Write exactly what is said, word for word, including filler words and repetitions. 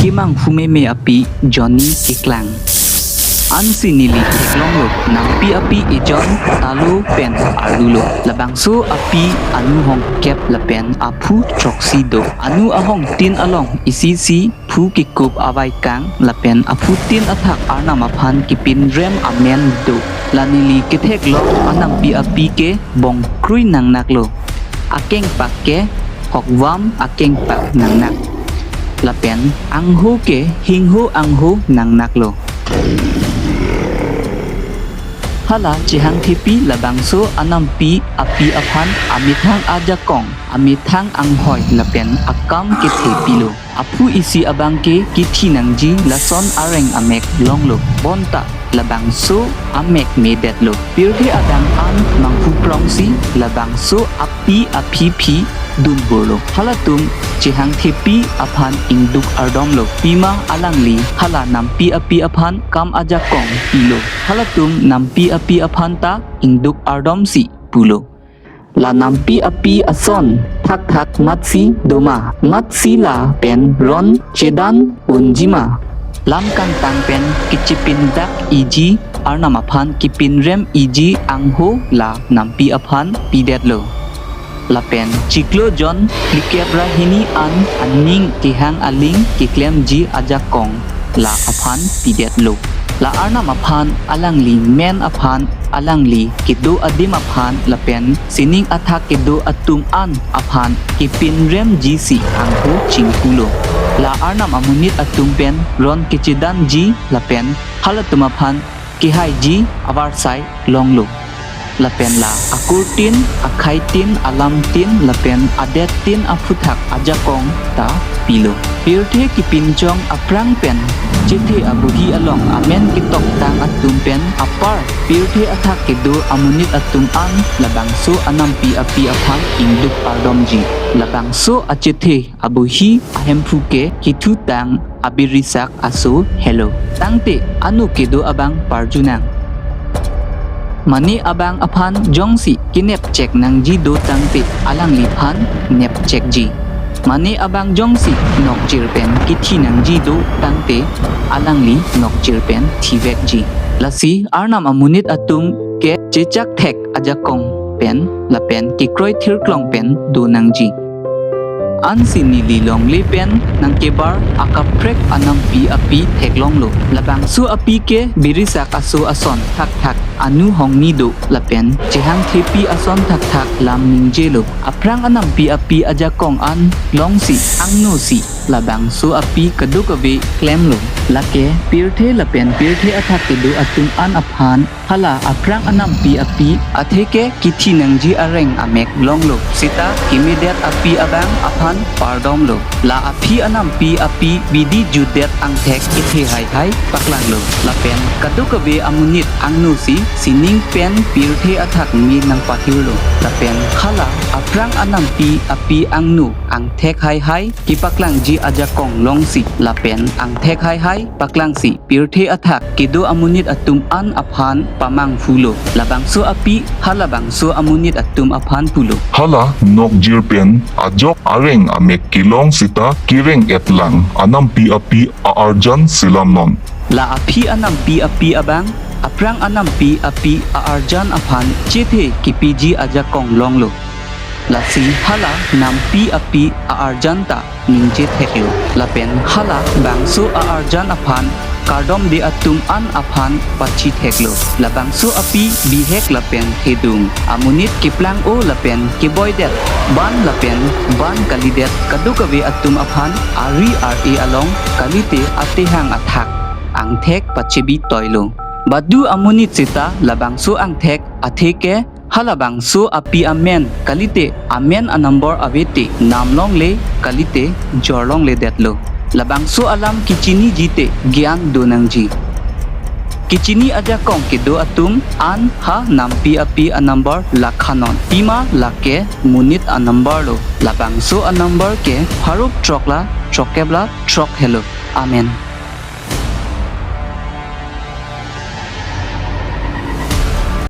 kemanghu meme api Johnny keklang. Ansi neli theklonglo, nampi api ejon talo pen arlulo. Labangso api anu hongkep lapen aphu throksi do. Anu ahongtin along isi isi phu kekup avaikang lapen aphutin athak Arnam aphan kepinrem amen do. La neli ketheklong anampi api ke bongkrui nangnaklo. Akengpak ke hokvam akengpak nangnak. Lapen angho ke hingho angho nangnaklo. Hala chehangthepi labangso anampi api aphan amethang ajakong, amethang anghoi lapen akam kethe pilo. Aphu isi abang ke kithi nangji lason areng amek longlo. Bonta labangso amek medetlo. Pirthe adang an manghu prongsi labangso api aphiphi dunburlo. Halatum chehangthepi aphan ingduk ardomlo. Pima alangli hala nampi api aphan kam ajakong pilo. Halatum nampi api aphan ta ingduk ardomsi pulo. La nampi api ason thakthak matsi doma, matsi lapen ron chedan unjima. Lam kangtang pen kechepindak iji Arnam aphan kepinrem iji angho la nampi aphan pidetlo. Lapen chiklo jon phlikep ra hini an aning kehang aling keklemji ajakong la aphan pidetlo. La Arnam aphan alangli men aphan alangli kedo adim aphan lapen sining athak kedo atum an aphan kepinremjisi angho chingpulo. La Arnam amonit atum pen ron kechedanji lapen halatum aphan kehaiji avarsai longlo. Lapen la akurtin, akhaitin, alamtin, lapen adettin aphuthak ajakong ta pilo. Pirthe kepinchong aphrang pen chethe abohi along amen ketoktang atum pen apar pirthe athak kedo amonit atum an labangso anampi api aphan ingduk ardomji. Labangso achethe abohi ahemphu ke kethutang abirisak aso helo. Tangte ano kedo abang parjunang. Mane abang aphan jongsi kenepchek nangji do tangte alangliphan nepchekji. Mane abang jongsi nokjir pen kithi nangji do tangte alangli nokjir pen thivekji. Lasi Arnam amonit atum ke chechak thek ajakong pen lapen kekroi thirklong pen do nangji. Ansi neli longle pen nangkebar akaprek anampi api theklonglo. Labangso api ke birisak aso ason thakthak anu hongni do lapen chehangthepi ason thakthak lam ningjelo. Aphrang anampi api ajakong an longsi angnosi labangso api kadokave klemlo. Lake pirthe lapen pirthe athak kedo atum an aphan hala aphrang anampi api atheke kithi nangji areng amek longlo. Seta kemedet api abang aphan pardomlo. La aphi anampi api bidi jutdet angthek kethe haihai paklanglo. Lapen kadokave amonit angnosi sining pen pirthe athak me nangpathirlo. Lapen hala aphrang anampi api angno angthek haihai kepaklangji ajakong longsi lapen angthek haihai paklangsi pirthe athak kedo amonit atum an aphan pamanghulo. Labangso api halabangso amonit atum aphan pulo. Hala nokjir pen ajok areng amek kelong seta kereng-etlang anampi api a-arjan selamnon. La aphi anampi api abang aphrang anampi api a-arjan aphan chethe kepiji ajakong longlo. Lasi hala nampi api a-arjan ta ningje theklo. Lapen hala bangso a-arjan aphan kardomde atum an aphan pachi theklo. Labangso api bihek lapen thedung. Amonit keplang-o lapen keboidet ban lapen ban kalidet kadokave atum aphan ari ar-e along kalite atehang athak angthek pachebi toilo. Badu amonit seta labangso angthek atheke halabangso api amen kalite amen anumber avete namlongle kalite jorlongledetlo. Labangso alam kechiniji te gyan do nangji. Kechini ajakong kedo atum an ha nampi api anumber lakhanon. Pima lake monit anumber lo. Labangso anumber ke pharo throk la throkkep la throk helo. Amen.